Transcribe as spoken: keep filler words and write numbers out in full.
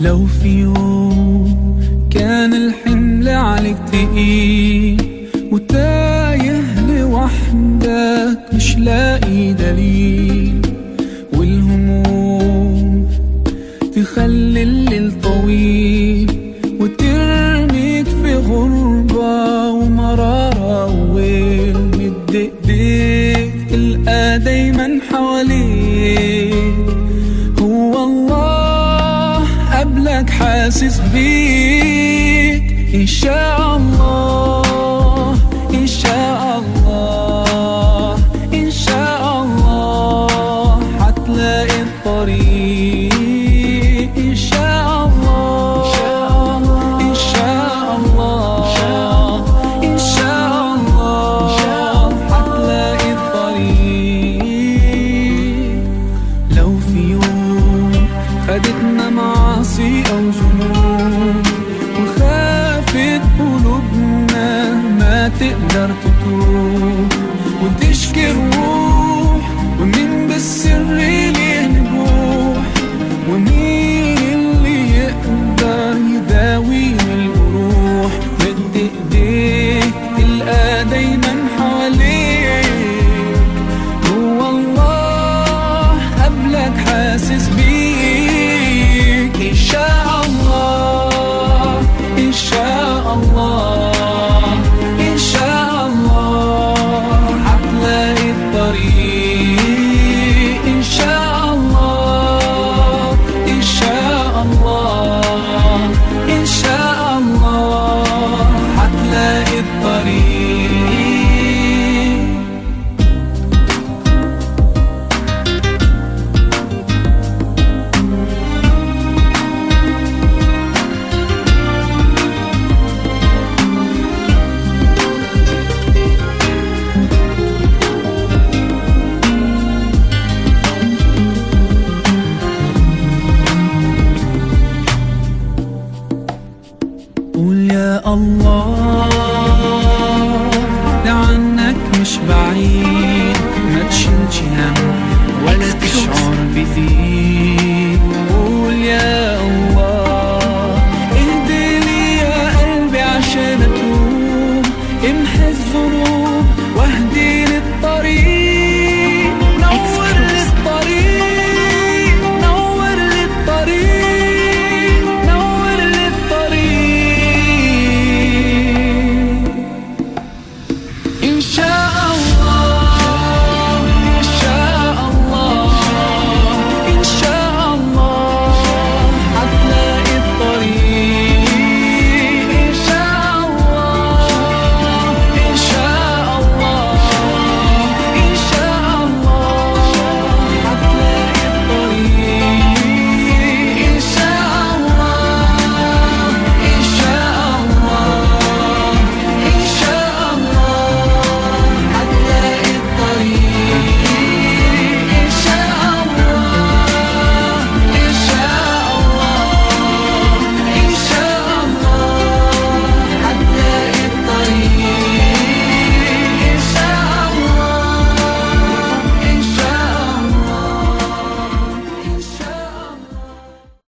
لو في يوم كان الحمل عليك تقيل، وتايه لوحدك مش لاقي دليل، والهموم تخلي الليل طويل، وترميك في غربة ومرارة وويل. مد ايديك تلقى دايما حواليك، هو الله قبلك حاسس بيك. إن شاء الله، إن شاء الله، إن شاء الله هتلاقي الطريق. إن شاء الله، إن شاء الله، إن شاء الله هتلاقي الطريق. لو في يوم خدتنا معاصي أو ذنوب، وخافت قلوبنا ما تقدر تتوب، وتشكي الروح ومين بالسر ليه نبوح، ومين اللي يقدر يداوي الجروح. مد ايديك تلقى دايما حواليك، هو الله قبلك حاسس بيك. إن شاء الله، إن شاء الله، إن شاء الله هتلاقي الطريق. إن شاء الله، إن شاء الله، إن شاء الله هتلاقي الطريق. قول يا الله، ده عنك مش بعيد، ما تشيلش هم ولا تشعر بضيق. قول يا الله، اهدي لي يا قلبي عشان اتوب، امحي الذنوب